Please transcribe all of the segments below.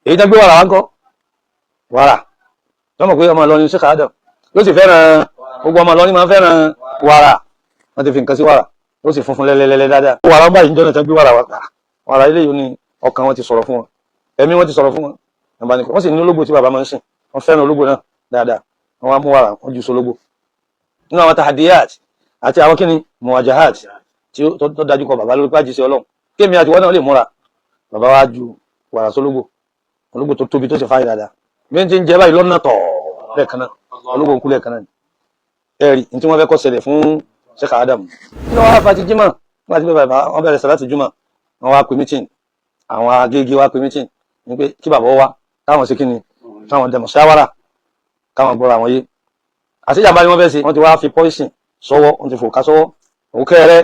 Èyí tó gbé wàrà wá ń kọ́ wàrà tọmọ pé ọmọ Ìlọrin sí kàádọ yóò sì fẹ́ràn, gbogbo ọmọ Ìlọrin máa ń fẹ́ràn wàrà. Wọ́n ti fi nǹkan sí wàrà, ó sì funfun lẹ́lẹ́lẹ́lẹ́ dáadáa. Wàrà ń báyìí ń jọ́nà tán gbé wàrà wá, wàrà ilé yìí ni ọkàn wọn ti sọ̀rọ̀ fún wọn, ẹ̀mí wọn ti sọ̀rọ̀ fún wọn. Wọ́n sì ní ológbò tí bàbá máa ń sìn, wọ́n fẹ́ràn ológbò náà dáadáa. Wọ́n wá mú wàrà, wọ́n jù sólógbò. Nínú àwọn tahadiyat àti àwọn kíni muwajahat tí ó tó dájú kọ bàbá lórí pàjì sí Ọlọ́run, kémi àti wọn náà lè múra. Bàbá wa ju wàrà sólógbò, ológbò tó tóbi tó sì fáyì dáadáa, bí n ti ń jẹ báyìí lọ́nà tọ̀ lẹ́ẹ̀kan náà, ológbò ń kú lẹ́ẹ̀kan náà ni. Ẹ̀rí ní tí wọ́n fẹ́ kọ́ ṣẹlẹ̀ fún Sheikh Adam kí ló wá fa ti jímọ̀ nígbà tí bàbá wọn bẹ̀rẹ̀ sàlátì júmọ̀, wọn wá pe meeting, àwọn agége wá pe meeting ní pé kí bàbá wá, káwọn ṣe kíni, káwọn dẹmọ̀ ṣáwárà, káwọn gbọ́ra àwọn yé. Àṣejàmbá ni wọ́n fẹ́ ṣe. Wọ́n ti wá fi poison sọ́wọ́, wọ́n ti fòkà sọ́wọ́ òkè rẹ̀,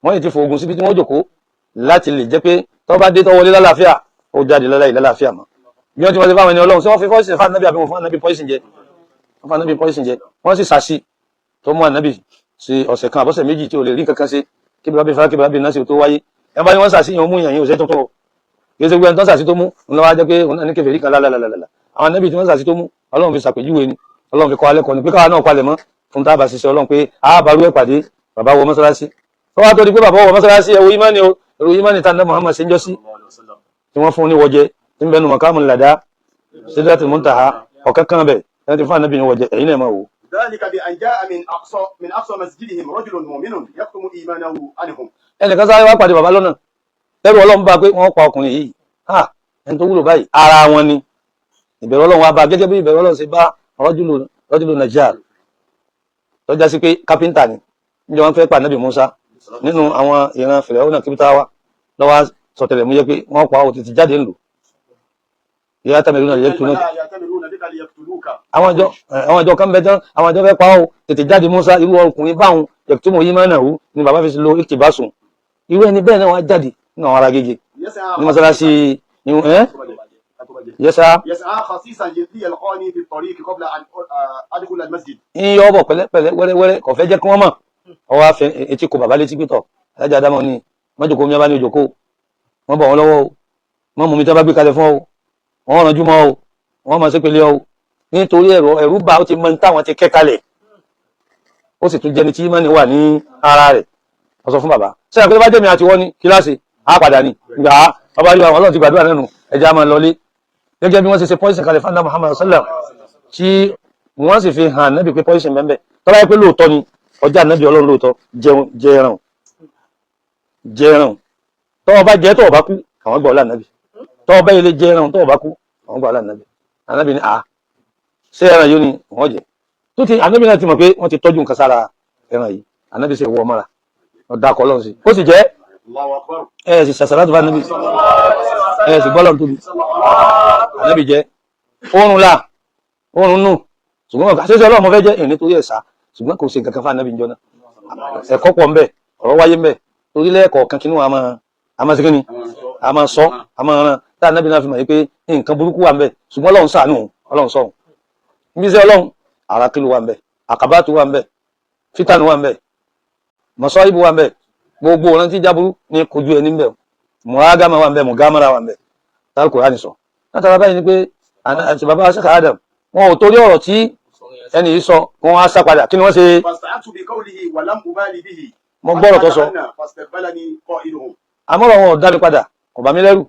wọ́n sì ti fòògùn síbi tí wọ́n jòkó láti lè jẹ́ pé tó bá dé, tó wọlé lálàáfíà, ó jáde lọ́láyìí lálàáfíà mọ́. Bí wọ́n ti wọ́n ti fáwọn ẹni Ọlọ́run sí, wọ́n fi poison fún ànábì àbí wọ́n fún ànábì poison jẹ? Wọ́n fún ànábì poison jẹ. Wọ́n sì sàṣì tó mú ànábì ṣe ọ̀sẹ̀ kan àbọ̀sẹ̀ 2 tí ò lè rí kankan ṣe, kí bíbá bí fara kí bíbá bí náà sì tó wáyé. Ẹ bá ní wọ́n sàṣì yẹn mú yàn yín òṣè tuntun o. Kì í ṣe gbogbo ẹni tó sàṣì tó mú ń lọ́wọ́ jẹ́ pé òun náà ní kèfèrí kan lálàlàlà. Àwọn ànábì tí wọ́n sàṣì tó mú, Ọlọ́run fi ṣàpèjúwe ni, Ọlọ́run fi kọ́ alẹ́ kọ́ ni pé káwa náà palẹ̀ mọ́ fún tá a bá ṣiṣẹ́ Ọlọ́run pé a bá rú ẹ̀ pàdé. Bàbá wọ mọ́sálásí, tó wá tó di pé bàbá wọ mọ́sálásí, ẹ̀wọ̀ ìmánì o, ẹ̀rọ ìmánì tá Muhammad ṣe ń jọ sí tí wọ́n fún ní wọ́jẹ tí ń bẹnu mọ̀kámù làdá Sidratul Muntaha ọ̀kẹ́ kan bẹ̀ ẹni tí fún ànábì ní wọ́jẹ, ẹ̀yin náà máa wò. ذلك بأن جاء من أقصى مسجدهم رجل مؤمن يكتم إيمانه عنهم. Ẹnìkan sáré wá pàdé bàbá lọ́nà, ẹrù Ọlọ́run bá pé wọ́n pa ọkùnrin yìí, ha, ẹni tó wúlò báyìí ara wọn ni. Ìbẹ̀rù Ọlọ́run wá bá gẹ́gẹ́ bí ìbẹ̀rù Ọlọ́run ṣe bá rọ́júlù Najjar tó já sí pé kápẹ́ńtà ni. Níjọ́ wọn fẹ́ pa ànábì Musa nínú àwọn ìran Fìràwọ́nà kírípítà wa lọ́wọ́ sọ̀tẹ̀lẹ̀ mú yẹ pé wọ́n pa ó tètè jáde ńlò ìyá tàmílù náà yẹ tunu. يأتمرون بك ليقتلوك. Àwọn ìjọ kan bẹ tán, àwọn ìjọ fẹ́ pa ó, tètè jáde Musa. Irú ọkùnrin báwọn yẹtùmọ̀ yìí máa nà wú ni bàbá fi lo ìkìbásùn. Irú ẹni bẹ́ẹ̀ náà wá jáde nínú àwọn ará gègé يسعى ní mọ́sálásí ẹ́ yẹsà. يسعى خسيسا ليلقاني في الطريق قبل أن أدخل المسجد. Ń yọ bọ̀ pẹ̀lẹ́pẹ̀lẹ́ wẹ́rẹ́wẹ́rẹ́, kò fẹ́ jẹ́ kí wọ́n mọ̀. Ọwọ́ afẹ́ etí kò bàbá létí pítọ̀ alájà Ádámọ̀ ni mọ́jòkó mi bá ní òjòkó, wọ́n bọ̀ wọ́n lọ́wọ́ o, wọ́n mú mi tí wọ́n bá gbé kalẹ̀ fún ọ o, wọ́n rànjú mọ́ o, wọ́n máa ṣépele ọ o, nítorí ẹ̀rọ ẹ̀rú bá ó ti mọ ní táwọn ti kẹ́ kalẹ̀. Ó sì tún jẹni tí mọ́ni wà ní ara rẹ̀. Wọ́n sọ fún bàbá sẹ́yìn pé bá jẹ́mi àti wọ́n ní kíláàsì á padà ní gbà á. Bàbá yóò àwọn Ọlọ́run ti gbàdúrà nínú ẹja máa lọlé, gẹ́gẹ́ bí wọ́n ṣe ṣe poison kalẹ̀ fún Muhammad sallam, tí wọ́n sì fi hàn nábì pé poison bẹ́ẹ̀ tọ́lá yẹ pé lóòótọ́ ni ọjà nábì Ọlọ́run lóòótọ́, jẹun, jẹran, jẹran, tọ́wọ́ bá jẹ́ tọ́wọ́ bá kú, àwọn gbà ọlá nábì. Tọ́wọ́ bá ilé jẹran, tọ́wọ́ bá kú, àwọn gbà ọlá nábì. Ànábì ni à ṣé ẹran yìí ni wọ́n jẹ tó ti ànábì náà ti mọ̀ pé wọ́n ti tọ́jú nǹkan sára ẹran yìí. Ànábì sì wọ́ mọ́ra ọ̀dà kọ́ lọ́run sí, ó sì jẹ́. الله أكبر. Ẹ sì sàṣàlátù fún ànábì, ẹ sì gbọ́lọ̀ tóbi. Ànábì jẹ́ oorun la oorun nù, ṣùgbọ́n àṣẹṣe Ọlọ́run mo fẹ́ jẹ́ ìrìn nítorí ẹ̀sà, ṣùgbọ́n kò sí nǹkan kan fún ànábì njọ́ náà. Ẹ̀kọ́ pọ̀ ńbẹ, ọ̀rọ̀ wáyé ńbẹ, torí lẹ́ẹ̀kọ̀ọ̀kan kí ni wọ́n a máa ṣe, kí ni a máa sọ, a máa rán tá ànábì náà fi mọ̀ pé nǹkan burúkú wà ńbẹ, ṣùgbọ́n Ọlọ́run ṣàánú, Ọlọ́run sọ̀hún níbi iṣẹ́ Ọlọ́run. Àràkìlù wà ńbẹ, àkàbàtù wà ńbẹ, fítànù wà ńbẹ, mọ̀sọ́ ibù wà ńbẹ, gbogbo ọ̀ràn tí jáburú ní kojú ẹni ńbẹ, mùágámà wà ńbẹ, mùgámàrà wà ńbẹ táàkù rà ní sọ. Látara báyìí ni pé àti bàbá Sheikh Adam wọn ò torí ọ̀rọ̀ tí ẹni yìí sọ wọn á sá padà. Kí ni wọ́n ṣe? فاستعذت بقوله ولم أبالي به. Mo gbọ́rọ̀ tó sọ. فاستقبلني قائلهم. Àmọ́rọ̀ wọn ò dá mi padà, kò bá mi lẹ́rù.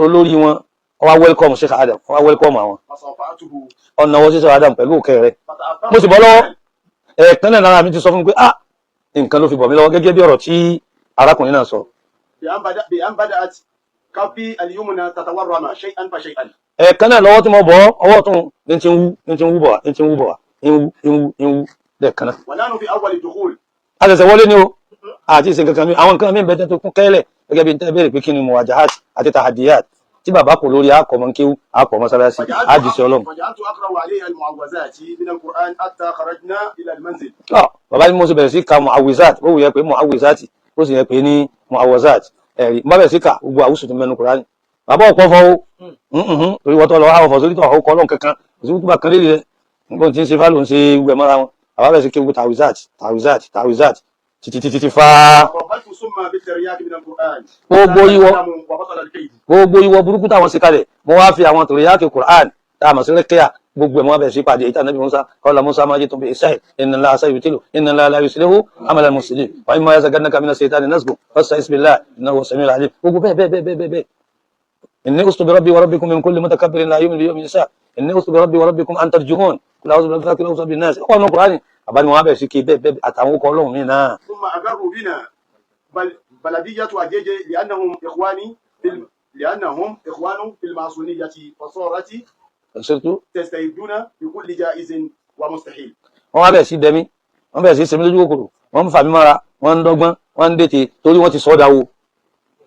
Olórí wọn wọ́n wá welcome Sheikh Adam, wọ́n wá welcome àwọn. فصافحته. Ọ̀nà wọ́n sí Sheikh Adam pẹ̀lú òkè rẹ̀. فتأثرت. Mo sì bọ́ lọ́wọ́ ẹ̀ẹ̀kan náà, lára mi ti sọ fún mi pé ah, nǹkan ló fi bọ̀ mí lọ́wọ́, gẹ́gẹ́ bí ọ̀rọ̀ tí arákùnrin náà sọ. بأن بدأت كفي اليمنى تتورم شيئا فشيئا. Ẹ̀ẹ̀kan náà lọ́wọ́ tí mo bọ̀ ọwọ́ tún ní ti ń wú, ní ti ń wú bọ̀ wá, ní ti ń wú bọ̀ wá, ń wú, ń wú, ń wú lẹ́ẹ̀kan náà. ونحن في أول الدخول. A ṣẹ̀ṣẹ̀ wọlé ni o, àti ìsìn kankan mi, àwọn nǹkan mi bẹ́ẹ̀ tó kún kẹ́lẹ̀, gẹ́gẹ́ bí n tẹ́ béèrè pé kí ni muwajahat àti tahadiyat tí bàbá kò lórí akọ̀mọ́kéwú, akọ̀ mọ́sálásí, àjùṣe Ọlọ́run. فجعلت أقرأ عليه المعوذات من القرآن حتى خرجنا إلى المنزل. Tọ́ bàbá ní mo ṣe bẹ̀rẹ̀ sí ka muawizat, ó wù yẹ pé muawizat, ó sì yẹ pé ní muawazat. Ẹ̀rí mo bá bẹ̀rẹ̀ sí ka gbogbo àwùsù tó mẹ́nu Kùránì. Bàbá ọ̀pọ̀ fọ́ o, torí wọ́n tọ́ lọ àwọn fọ̀ sórí tó àwọn ọkọ̀ Ọlọ́run kankan kò sí kútùbà kan lérí rẹ̀ nígbà tí ń ṣe fálò ń ṣe gbẹ mọ́ra wọn. Bàbá bẹ̀rẹ̀ sí kí gbogbo tawizat, tawizat, tawizat. Títí títí tí fa. وقبلت ثم بالترياق من القرآن. Gbogbo ìwọ وبطل الكيد. Gbogbo ìwọ burúkú táwọn ṣe kalẹ̀, mo wá fi àwọn tòríyáàkì Qur'an tá a mọ̀ sí rẹ́kẹ́yà, gbogbo ẹ̀ mo wá bẹ̀rẹ̀ sí pàdé ìta nàbí Musa. Qala Musa ma jitum bi isahi inna Allaha sayubtilu inna Allaha la yuslihu amala al-mufsidin wa imma yanzaghannaka mina shaytani nazghun fasta'iz billahi innahu huwas samiul alim. Gbogbo bẹ́ẹ̀ bẹ́ẹ̀ bẹ́ẹ̀ bẹ́ẹ̀ bẹ́ẹ̀. Inni ustu bi rabbi wa rabbikum min kulli mutakabbirin la yu'minu bi yawmil hisab inni ustu bi rabbi wa rabbikum an tarjumun qul a'udhu bi rabbil falaq, qul a'udhu bi rabbin nas. Ọkọ̀ ọ̀nà Qur'an àbá ni mo wá bẹ̀rẹ̀ sí kí bẹ́ẹ̀ bẹ́ẹ̀ àtàwọn okọ̀ Ọlọ́run mi náà. ثم أقروا بنا بل بلدية أجيجي لأنهم إخوان في الماسونية فصارت Surtout تستعدون بكل جائز ومستحيل. Wọ́n wá bẹ̀rẹ̀ sí dẹmí, wọ́n bẹ̀rẹ̀ sí sẹ́mi lójú kòkòrò, wọ́n ń fà mí mọ́ra, wọ́n ń dọ́gbọ́n, wọ́n ń dètè, torí wọ́n ti sọ́ dáwó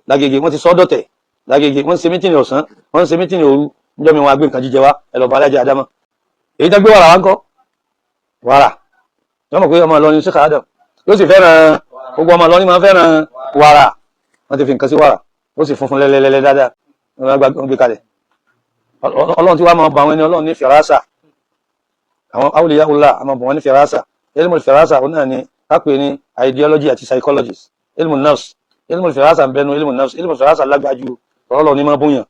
lágége, wọ́n ti sọ́ dọ̀tẹ̀ lágége. Wọ́n ń ṣe meeting ọ̀sán, wọ́n ń ṣe meeting òru. Níjọ́ mi wọn agbé nǹkan jíjẹ wá, ẹ lọ bá alájà Ádámọ̀. Èyí tó gbé wàrà wá ń kọ́ wàrà, wọ́n mọ̀ pé ọmọ Ìlọrin sí kàádọ̀ yóò sì fẹ́ràn, gbogbo ọmọ Ìlọrin máa ń fẹ́ràn wàrà. Wọ́n ti fi nǹkan sí wàrà, ó sì funfun lẹ́lẹ́lẹ́lẹ́ dáadáa. Wọ́n gbé kalẹ̀. Ọlọ́run tí wàá máa bọ àwọn ẹni Ọlọ́run ní fìrásà, àwọn awliyaullah, àmọ́ bọ̀ wọ́n ní fìrásà. Ilmu fìrásà, òun náà ni kápẹ́ ní ideology àti psychologist, ilmu nafs. Ilmu fìrásà ń bẹnu ilmu nafs. Ilmu fìrásà lágbájú ọlọ́run ní máa bóyàn.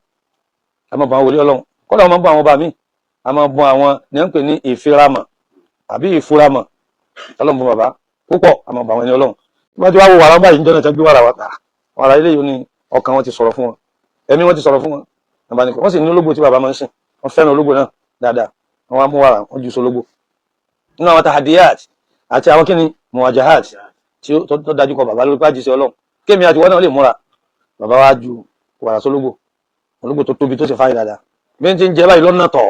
Àmọ́ bọ̀ àwọn wòlíì Ọlọ́run, kọ́dà wọ́n máa bọ̀ àwọn ọba mi, àmọ́ bọ̀ àwọn ní wọ́n ń pè ní ìfiramọ̀ àbí ìfuramọ̀. Ọlọ́run bọ̀ bàbá púpọ̀, àmọ́ bọ̀ àwọn ẹni Ọlọ́run. Bí wọ́n ti wá wo wàrà báyìí níjọ́ náà tẹ́ gbé wàrà wà tà wàrà ilé yìí ni, ọkàn wọn ti sọ̀rọ̀ fún wọn, ẹ̀mí wọn ti sọ̀rọ̀ fún wọn. Bàbá ní kò wọ́n sì ní ológbò tí bàbá máa ń sìn, wọ́n fẹ́ràn ológbò náà dáadáa. Wọ́n wá mú wàrà, wọ́n jù sólógbò. Nínú àwọn tahadiyat àti àwọn kíni muwajahat tí ó tó dájú kọ bàbá lórí pàjì sí Ọlọ́run, kémi àti wọn náà lè múra. Bàbá wa ju wàrà sólógbò, ológbò tó tóbi tó sì fáyì dáadáa, bí n ti ń jẹ báyìí lọ́nà tọ̀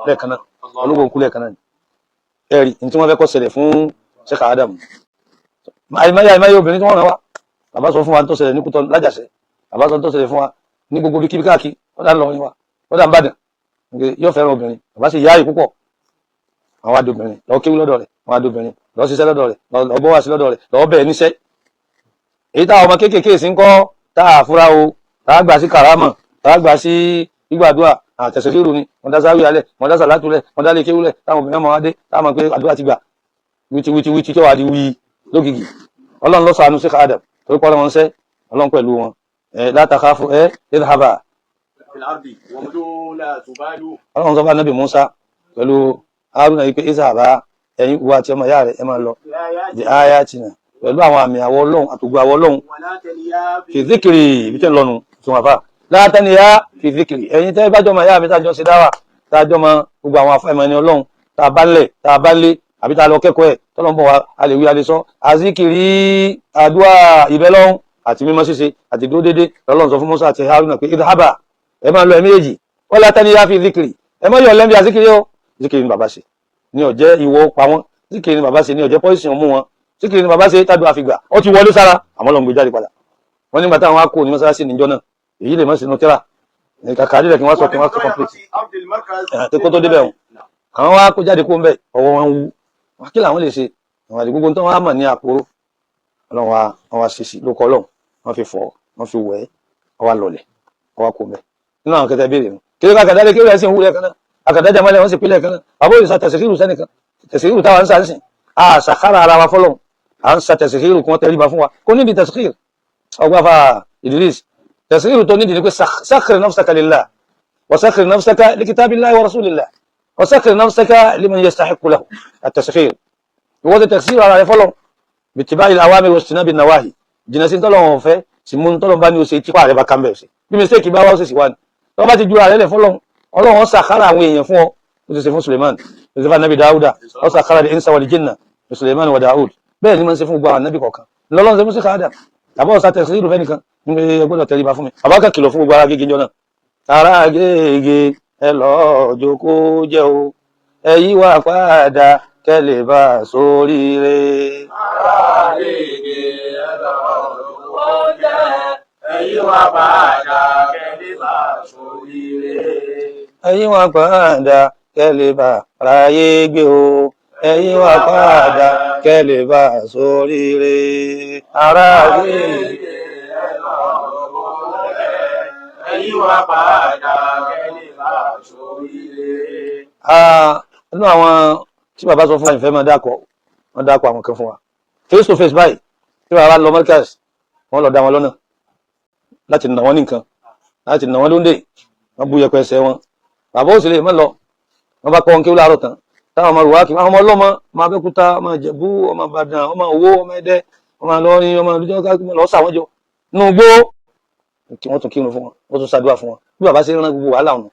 lẹ́ẹ̀kan náà, ológbò ń kú lẹ́ẹ̀kan náà ni. Ẹ̀rí ní tí wọ́n fẹ́ kọ́ ṣẹlẹ̀ fún Sheikh Adam. Àìmáyé àìmáyé obìnrin tí wọ́n rán wa, bàbá sọ fún wa tó ṣẹlẹ̀ ní Kútọ́ lájàṣẹ́, bàbá sọ tó ṣẹlẹ̀ fún wa ní gbogbo bí kíbi káàkiri. Wọ́n dá lọrin wa, wọ́n dá ń bàdàn, yóò fẹ́ràn obìnrin. Bàbá sì yáàyè púpọ̀. Àwọn adobìnrin lọ kéwú lọ́dọ̀ rẹ̀, àwọn adobìnrin lọ ṣiṣẹ́ lọ́dọ̀ rẹ̀, lọ bọ́ wá sí lọ́dọ̀ rẹ̀, lọ bẹ́ẹ̀ níṣẹ́. Èyí táwọn ọmọ kéékèèké sì ń kọ́ tá a fura o, tá a gbà sí karama, tá a gbà sí gbígbàdúrà àtẹ̀sẹ̀kírù ni wọ́n dá sáwí alẹ̀, wọ́n dá sàlátù lẹ̀, wọ́n dá lé kéwú lẹ̀, táwọn obìnrin ọmọ wa dé, táwọn mọ̀ pé àdúrà ti gbà wítí wítí wítí tó wà di wí lógìgì. Ọlọ́run ló ṣàánú Sheikh Adam torí pé Ọlọ́run ṣẹ́ Ọlọ́run pẹ̀lú wọn. Ẹ la takhafu, ẹ idhhaba في الأرض وامضوا لا تبالوا. Ọlọ́run sọ fún Ànábì Musa pẹ̀lú Haruna yìí pé idhhaba, ẹ̀yin wo àti ọmọ ìyá rẹ̀, ẹ máa lọ di ayatina, pẹ̀lú àwọn àmì àwọ Ọlọ́run àtògbò àwọ Ọlọ́run. ولا تنيا في dhikri, ibi tẹ́ ń lọ́nu tí wọ́n fà la taniya fi dhikri. Ẹ̀yin tẹ́ bá jọmọ ìyá mi, tá a jọ ṣe dáwà, tá a jọmọ gbogbo àwọn afẹ́mọ́ ẹni Ọlọ́run, tá a bá lẹ̀, tá a bá lé, àbí tá a lọ kẹ́kọ̀ọ́ ẹ̀ tọ́lọ́ ń bọ̀ wá, a lè wí, a lè sọ azikiri, àdúrà, ìbẹ́lọ́hún àti mímọ́ ṣíṣe àti dúró déédé. Lọ́lọ́run sọ fún Musa àti Haruna pé idhhaba, ẹ máa lọ ẹ méjèèjì, wala taniya fi dhikri, ẹ má yọ̀ lẹ́mí azikiri o. Zikiri ni bàbá ṣe ní ọ̀jẹ́ ìwọ pa wọ́n, zikiri ni bàbá ṣe ní ọ̀jẹ́ poison mú wọn, zikiri ni bàbá ṣe tádùn àfìgbà ó ti wọlé sára, àmọ́ lọ́n gbé jáde padà. Wọ́n nígbà táwọn á kó ní mọ́sálásí níjọ́ náà, èyí lè má sínú tíra kàkà àdílẹ̀ kí wọ́n sọ kí wọ́n sọ complete. أرض المركز. Àti kó tó débẹ̀ wọn, àwọn wá kó jáde kó ń bẹ̀, ọwọ́ wọn wú wọn, kí làwọn lè ṣe? Àwọn àti gbogbo tó wọn á mọ̀ ní àpòrò Ọlọ́run wa, wọn wá ṣe sí lóko Ọlọ́run, wọn fi fọ̀, wọn fi wẹ̀, wọn wá lọlẹ̀, wọn wá kó ń bẹ̀. Nínú àwọn kẹtẹ béèrè wọn kí ló kàkàdá lé kí ló ẹsìn wúlẹ̀ kan náà, àkàdá jamalẹ̀ wọn sì pínlẹ̀ kan náà. Bàbá òyìnbó tẹ̀síkìrù sẹ́nìkan, tẹ̀síkìrù táwa ń sàǹsìn àṣàkárà ara wa fọlọ́run, à ń sa tẹ̀síkìrù kí wọ́n tẹríba fún wa. Kò nídìí tẹ̀síkìrù ọgbà fa Idris. Tẹ̀síkìrù tó nídìí ni pé sakhkhir nafsaka lillah wa sakhkhir nafsaka li kitabillahi wa rasulillah wa sakhkhir nafsaka liman yastahiqqu lahu at-taskhir. Ìwọ́n ti tẹ̀síkìrù ara rẹ fọlọ́run bittiba'il awamir wa ijtinabi nawahi, jìnnà sí tọ́lọ́run ọ̀fẹ́ sì mú tọ́lọ́run bá ní o ṣe, tipa rẹ bá kánbẹ̀ ṣe bí mistake bá wá ó sì sì wá ní tọ́ bá ti ju ara rẹ lẹ̀ fọlọ́run, Ọlọ́run sàkárà àwọn èèyàn fún ọ. Ó ti ṣe fún Suleiman, ó ti ṣe fún anabi Dawuda, ó sàkárà al-insa wal jinna ní Suleiman wa Daud. Bẹ́ẹ̀ ni wọ́n ṣe fún gbogbo àwọn anabi kọ̀ọ̀kan lọ́lọ́run ṣe fún sí káàdà. Àbọ̀ ọ̀sà tẹ̀sí ìlú fẹ́nìkan ní ẹ gbọ́dọ̀ tẹríba fún mi. Bàbá kan kìlọ̀ fún gbogbo ara gègé jọ náà, ara gègé, ẹ lọ́ọ́ jókòó jẹ́ o, ẹ yí wá padà kẹ́ lè bá a sóríire. Ará gègé, ẹ lọ́ọ́ jókòó jẹ́, ẹ yí wá padà kẹ́ lè bá a sóríire. Ẹ yí wá padà kẹ́ lè bá ráyé gbé o, ẹ yí wá padà kẹ́ lè bá a sóríire. Ará gègé. Ẹ lọ́ọ́ jókòó jẹ́, ẹ yí wá padà kẹ́ lè bá a sóríire. Inú àwọn tí bàbá sọ fún wa, ìfẹ́ máa dákọ̀, wọ́n dákọ̀ àwọn kan fún wa face to face báyìí. Tí bàbá lọ Markaz, wọ́n lọ dá wọn lọ́nà láti nà wọ́n ní nǹkan, láti nà wọ́n lóńdè, wọ́n bú yẹpẹ ẹsẹ̀ wọn. Bàbá ó sì lè má lọ. Wọ́n bá kọ́ wọn kí ó láàárọ̀ tán. Táwọn ọmọ Rùwákì, àwọn ọmọ ọlọ́mọ, ọmọ Abẹ́òkúta, ọmọ Ìjẹ̀bú, ọmọ Ìbàdàn, ọmọ Òwò, ọmọ Ẹdẹ, ọmọ Ìlọrin, ọmọ ìlújọ́ káàkiri lọ sà wọ́n jọ. Nínú igbó, kí wọ́n tún kírun fún wọn, wọ́n tún ṣàdúrà fún wọn. Bí bàbá ṣe ń rán gbogbo wàhálà ọ̀nà.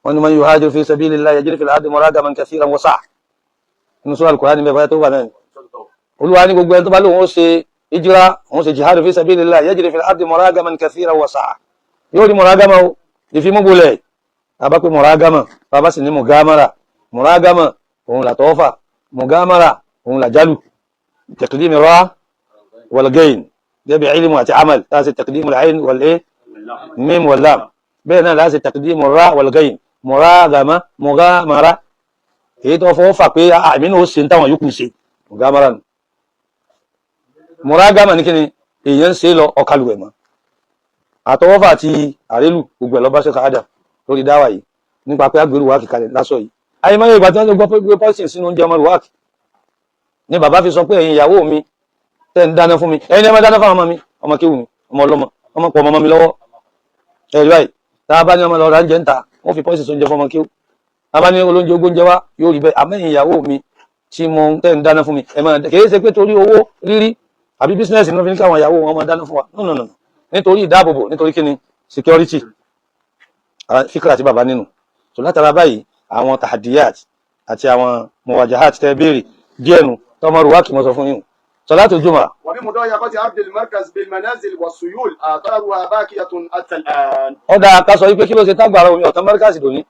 Wọ́n ní man yuhajir fi sabilillahi yajid fil ardi muragaman kathiran wa sa'a. Inú sura Al-Qur'an ní bẹ́ẹ̀ báyà tó wà náà ni. Olúwa ní gbogbo ẹni tó bá lóun ó ṣe hijira, òun ṣe jihad fi sabilillahi yajid fil ardi muragaman kathiran wa sa'a. Yóò rí muragama o, ìfimúgbolẹ̀. Bàbá pé muragama, bàbá sì ní mugamara. Muragama òun là tọ́fà, mugamara òun là jálù. Taqdim ra wal gain, gẹ́gẹ́ bí ilmu àti amal, tá a ṣe taqdim al-ayn wal mim wal lam. Bẹ́ẹ̀ náà láti taqdim ra wal gain, muragama, mugamara. Èyí tó fọwọ́ fà pé àmì náà ó ṣe ń táwọn yòókù ṣe, mugamara nù. Muragama ní kíni èèyàn ń ṣe lọ ọkàlù ẹ̀ mọ́. Àtọwọ́fà àti àrélù gbogbo ẹ̀ lọ́ba ṣe káàdà lórí dáwà yìí nípa pé agbèrú wáàkì kalẹ̀ lásọ yìí. Àyèmáyé ìgbà tí wọ́n ti gbọ́ pé pọ́ìsì sínú oúnjẹ ọmọ rúwáàkì ni bàbá fi sọ pé ẹ̀yin ìyàwó mi tẹ́ ń dáná fún mi, ẹ̀yin ẹ máa dáná fáwọn ọmọ mi, ọmọ kéwù mi, ọmọ ọlọ́mọ, ọmọ pọ̀ ọmọ mi lọ́wọ́. Ẹ̀rí báyìí, tá a bá ní ọmọ lọ́ra ń jẹ ń ta, wọ́n fi pọ́ìsì sóúnjẹ fún ọmọ kéwù. Tá a bá ní olóúnjẹ ogóúnjẹ wá, yóò rí bẹ́ẹ̀. Àmọ́ ẹ̀yin ìyàwó mi tí mo tẹ́ ń dáná fún mi, ẹ máa kì í ṣe pé torí owó rírí àbí business ní wọ́n fi ní káwọn ìyàwó wọn máa dáná fún wa. No, no, no, nítorí ìdáàbòbò, nítorí kíni, security, fíkra àti bàbá nínú. So látara báyìí, àwọn tahadiyat àti àwọn muwajahat tẹ béèrè díẹ̀ nu tọmọ ruwákì mọ sọ fún yín. Salatu juma. وبمضايقة أرض المركز بالمنازل والسيول آثارها باقية حتى الآن. Ọ̀dà ká sọ wípé kí ló ṣe tágbàrá omi ọ̀tán mọ́ríkàsì lónìí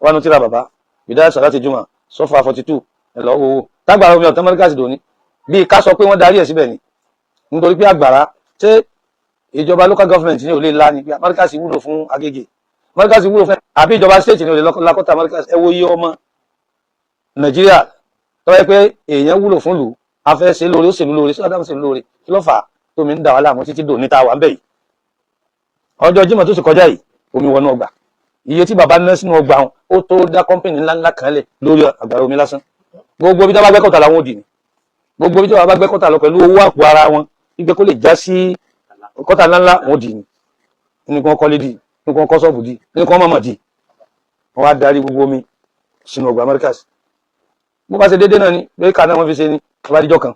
wọnú tíra bàbá bidaya salatu juma sọfà 42 ẹ lọ wo tágbàrá omi ọ̀tán mọ́ríkàsì lónìí. Bíi ká sọ pé wọ́n darí ẹ̀ síbẹ̀ ni, nítorí pé àgbàrá ṣé ìjọba local government ní ò lè la ni pé mọ́ríkàsì wúlò fún Agége, mọ́ríkàsì wúlò fún, àbí ìjọba state ní ò lè lakọ́ta mọ́ríkàsì. Ẹ wo iye ọmọ Nàìjíríà tó yẹ pé èèyàn wúlò fún lù afẹ́ ṣe lóore, ó ṣèlú lóore, ṣé Ádámù ṣe lóore? Kí ló fà á tómi ń dà wá láàmú títí dòní tá a wà ń bẹ̀ yìí? Ọjọ́ Jímọ̀ tó sì kọjá yìí, omi wọnú ọgbà. Iye tí bàbá ná sínú ọgbà wọn, ó tó dá company ńláńlá kan lẹ̀ lórí àgbàrá omi lásán. Gbogbo ibi tí wọ́n bá gbẹ́ kọ́tà làwọn òdì ni, gbogbo ibi tí wọ́n bá gbẹ́ kọ́tà lọ pẹ̀lú owó àpò ara wọn gbígbé kó lè já sí kọ́tà ńláńlá, wọn òdì ni. Nínú kí wọ́n kọ́lé dì, nínú kí wọ́n kọ́ ṣọ́ọ̀bù dì, nínú kí wọ́n mọ̀mọ̀ dì, wọ́n wá darí gbogbo omi sínú ọgbà Amẹ́ríkàs. Bó bá ṣe déédéé náà ni pé ká náà wọ́n fi ṣe ni. Bàbá díjọ́ kan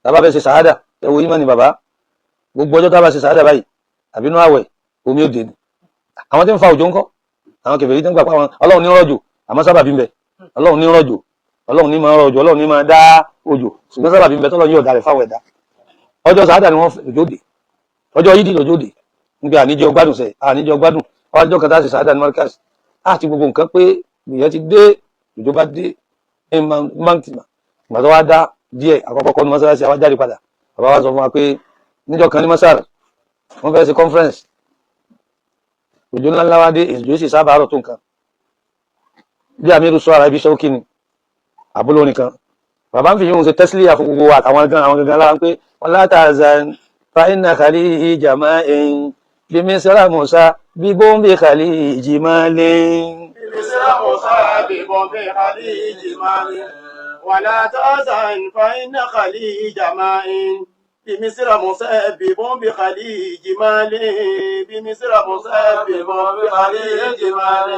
tàbá fẹ́ ṣe sàádà, ẹ wo ìmọ̀ ni bàbá, gbogbo ọjọ́ tá a bá ṣe sàádà báyìí àbínú àwẹ̀, omi ò dé ni. Àwọn tí ń fa òjò ńkọ́? Àwọn kèfèrí tí ń gbà pa àwọn Ọlọ́run ní rọ̀jò, àmọ́ sábàbí ń bẹ. Ọlọ́run ní rọ̀jò, Ọlọ́run ní máa rọ̀jò, Ọlọ́run ní máa dá òjò, ṣùgbọ́n sábàbí ń bẹ tọ́lọ́run yóò darẹ̀ fáwọn ẹ̀dá. Ọjọ́ sàádà ni wọ́n òjò dé, ọjọ́ yídì lòjò dé, nígbà àníjọ gbádùn sẹ, àníjọ gbádùn. Ọjọ́ kan tá a ṣe sàádà ní Markaz àti gbogbo nǹkan pé ìyẹn ti dé, òjò bá dé ní máǹtìmá. Ìgbà tó wá dá díẹ̀, àkọ́kọ́ kọ́ ní mọ́sálásí, àwa jáde padà. Bàbá wa sọ fún wa pé níjọ́ kan ní Masar, wọ́n fẹ́ ṣe conference, òjò ńláńlá wá dé, òjò sì sábà rọ̀ tó nǹkan. Bí amiru sọ ara ibi iṣẹ́ òkì ni àbúrò nìkan, bàbá ń fi yóò ṣe tẹ́sílíà fún gbogbo àtàwọn gan, àwọn gangan lára pé wọn látàzán fa inna khaliji ma'in bí misra musa bí bóńbé khaliji malin. بمصر مسبب بخليج ماء ولا تأذن فإن خليج ماء بمصر مسبب بخليج مال بمصر مسبب بخليج مال.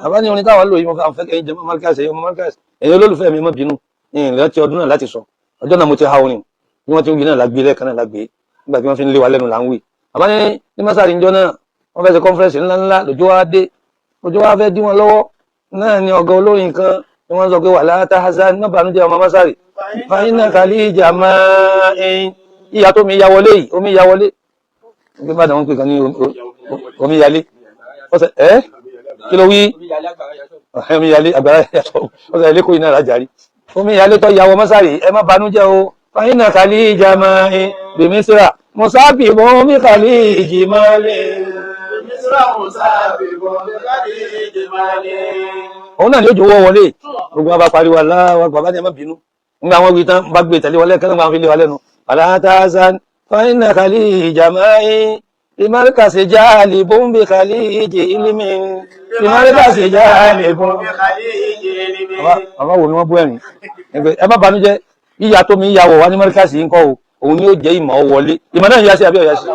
Bàbá ní orin táwọn lò yìí, mo fẹ́ kẹ́yìn jẹ́ Markaz, ẹ̀yọ́ Markaz, ẹ̀yọ́ olólùfẹ́ mi, má bínú, ìrìn tí ọdún náà láti sọ ọjọ́ náà mo ti ha orin bí wọ́n ti ń wí náà lágbé lẹ́ẹ̀kan náà lágbé nígbà tí wọ́n fi ń lé wa lẹ́nu là ń wí. Bàbá ní ní masari njọ́ náà, wọ́n fẹ́ ṣe conference ńláńlá, lójó wa dé, lójó wa fẹ́ dí wọn lọ́wọ́ náà ni ọ̀gá olórin kan ni wọ́n sọ pé wala tahzan, má bànújẹ́ ọmọ masari, fa inna khalija ma'in, ìyá tó mi ya wọlé yìí, omi ya wọlé nígbà bá wọn pè kan ní omi yalé ọ̀sẹ̀ ẹ́ kí ló wí, omi yalé àgbàrá yàtọ̀ ọ̀sẹ̀ ilé kò iná rájàrí omi yalé tó yàwọ̀ mọ́sárì, ẹ má banújẹ́ o, fa inna khalija ma'in bimisra musabibu bi khaliji mali. بمصر مسبب بخليج مال. Òun náà ni ó jòwó wọlé, gbogbo wọn bá pariwo aláwọ, bàbá ni ẹ má bínú. Nígbà wọn wí tán, bá gbé tẹ̀lé wọlé kẹ́lẹ́ wọn fi lé wa lẹ́nu. Wala tahzan fa inna khalija ma'in bimarkasi jalibun bi khaliji ilmin bimarkasi jalibun. بخليج علم. Bàbá wo ni wọ́n bú ẹ̀rín, ẹ má banújẹ́. Yíya tó mi ń yàwọ̀ wá ní mọ́ríkàsì yìí ń kọ́ o, òun ni ó jẹ́ ìmọ̀ ọ wọlé. Ìmọ̀ náà ń yá sí àbí ọ̀yá sí?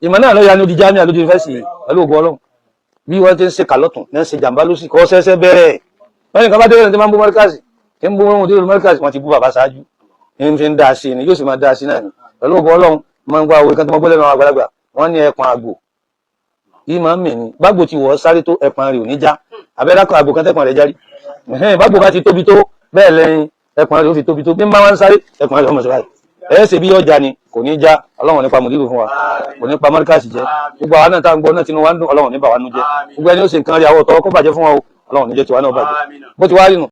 Ìmọ̀ náà lọ́ya ní odi jámíà lójú yunifásitì yìí pẹ̀lú ògo Ọlọ́run. Bí wọ́n ti ń ṣe kàlọ́tún ní ń ṣe jàǹbá lósì kọ́ sẹ́sẹ́ bẹ̀rẹ̀. Wọ́n ní kan bá dé tí máa ń bú mọ́ríkàsì, tí ń bú wọn dé mọ́ríkàsì, wọ́n ti bú bàbá ṣáájú. Ní fi ń dá sí ni, yóò sì máa dá sí náà ni. Pẹ̀lú ògo Ọlọ́run, máa ń gbọ́ àwọn ìkan tó máa gbọ́ lẹ́nu àwọn àgbàlagbà. Wọ́n ní ẹpọ̀n àgbò yìí máa ń mì ní. Bágbò ti wọ̀ ọ́ sáré tó, ẹpọ̀n rẹ̀ ò ní já. Àbẹ́rẹ́ àgbò kan tẹ́pọ̀n rẹ̀ járí. Bágbò bá ti tóbi tó bẹ́ẹ̀ lẹ́yìn ẹpọ̀n rẹ̀ ó fi tóbi tó. Bí ń bá wá ń sáré, ẹpọ̀n rẹ̀ ọmọ sọ báyìí. Ẹ ṣe bí ọjà ni kò ní já. Ọlọ́run nípa mùdírù fún wa, kò ní pa mọ́ríkàsì jẹ́. Gbogbo àwa náà tá à ń gbọ́ náà, tinú wa ń dùn. Ọlọ́run ní bà wá nú jẹ́. Gbogbo ẹni ó ṣe nǹkan rí, àwọ̀ tọwọ́ kó bàjẹ́ fún wa o. Ọlọ́run ní jẹ́ tiwa náà bàjẹ́. Bó ti wá rí nù.